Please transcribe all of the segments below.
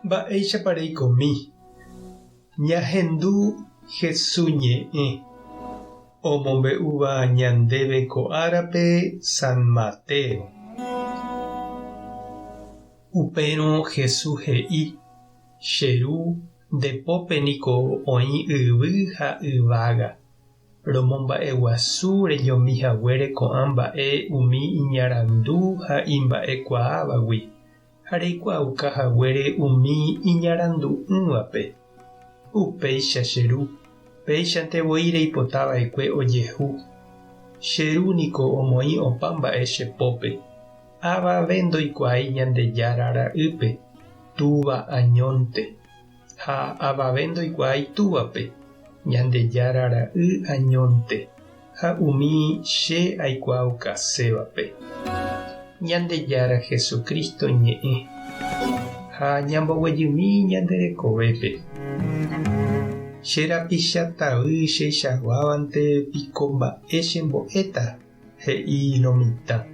Mba'éichapa reikomi? Ñahendu Hesu ñe'ẽ omombe'úva ñandéve ko árape San Mateo. Upérõ Hesu he'i, Che Ru, nde pópe niko oĩ yvy ha yvága. Romomba'eguasu reñomi haguére ko'ã mba'e umi iñarandu ha imba'ekuaávagui. ha reikuaauka haguére umi iñarandu'ỹvape. Upéicha che ru, péichante voi reipota va'ekue ojehu. Che ru niko omoĩ opa mba'e che pópe. Avave ndoikuaái Ñandejára Ra'ýpe, Túva añónte. Ha avave ndoikuaái Túvape, Ñandejára Ra'y añónte, ha umi che aikuaaukasévape. Ñandejára Jesucristo ñe'ẽ, ha ñamboguejymi ñande rekovépe. Che rapicha tavy cheichaguávante piko mba'e chembo'éta? He'i lo mitã.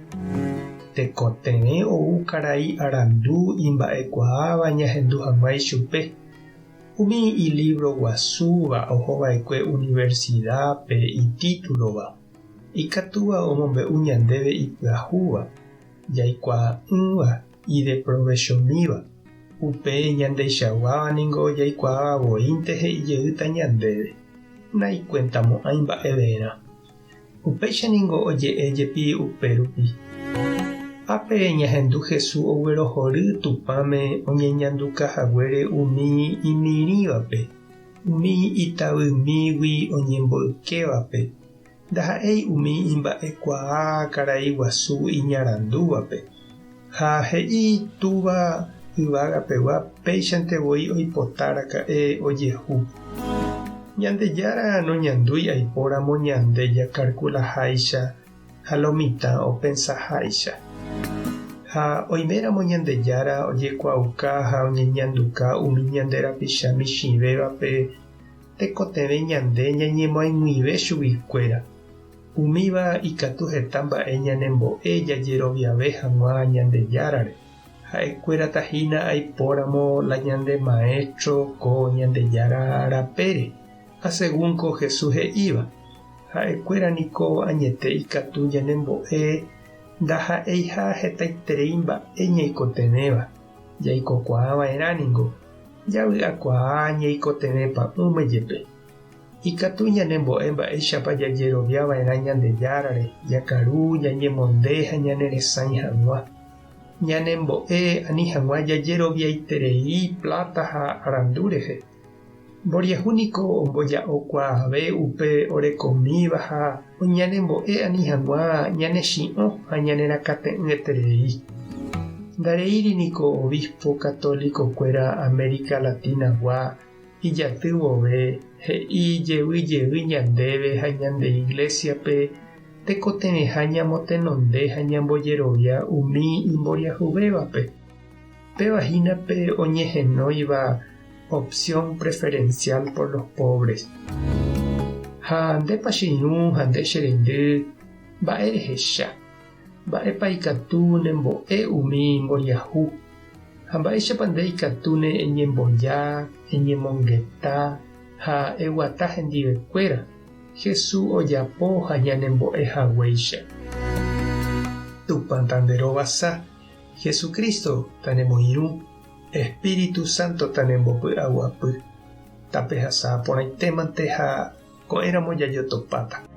Tekotevẽ ou karai arandu imba'ekuaáva ñahendu hag̃ua ichupe. Umi ilívro guasúva ohova'ekue universidápe itítulova, ikatúva omombe'u ñandéve ipyahúva, jaikuaa'ỹva, ideprovechomíva. Upe ñandeichaguáva ningo jaikuaáva voínte he'i jeýta ñandéve, naikuentamo'ãi mba'everã. Upéicha ningo oje'e jepi upérupi. Ápe ñahendu Jesús oguerohory Tupãme oñeñanduka haguére umi imirĩvape, umi itavymígui oñemboykévape, ndaha'éi umi imba'ekuaa karai guasu iñarandúvape. Ha he'i Túva yvágapegua péichante voi oipota raka'e ojehu. Ñandejára noñandúi aipóramo ñande jakarkulaháicha ha lo mitã opensaháicha. Ha oiméramo Ñandejára ojekuaauka ha oñeñanduka umi ñande rapicha michĩvévape tekotevẽ ñande ñañemoag̃uive chuguikuéra. Umíva ikatu heta mba'e ñanembo'e jajeroviave hag̃ua Ñandejárare. Ha'ekuérata hína aipóramo la ñande maéstro ko Ñandejára rapére, asegún ko Jesús he'íva. Ha'ekuéra niko añete ikatu ñanembo'e ndaha'eiha hetaiterei mba'e ñaikotevẽva, jaikokuaa va'erã ningo, javy'akuaa ñaikotevẽ pa'ũme jepe. Ikatu ñanembo'e mba'éichapa jajerovia va'erã Ñandejárare, jakaru, ñañemonde ha ñaneresãi hag̃ua. Ñanembo'e ani hag̃ua jajeroviaiterei pláta ha arandu rehe. Mboriahu niko omboja'okuaave upe orekomíva ha ñanembo'e ani hag̃ua ñanechi'õ ha ñanerakate'ỹeterei. Ndareíri niko obispo católico-kuéra América Latina-gua Ijaty vove, he'i jey jey ñandéve ha ñande Iglésiape tekotevẽha ñamotenonde ha ñambojerovia umi imboriahuvévape. Péva hína pe oñehenóiva opción preferencial por los pobres. Ha ndépa che irũ ha nde che reindy, mba'e rehecha? Mba'épa ikatu nembo'e umi mboriahu? Ha mba'éichapa nde ikatúne eñemboja, eñemongeta ha eguata hendivekuéra, Jesús ojapo ha ñanembo'e haguéicha? Tupã tanderovasa, Jesucristo tanemoirũ, Espíritu Santo tanembopy'aguapy. Tapehasa porãitémante ha ko'ẽramo jajotopáta.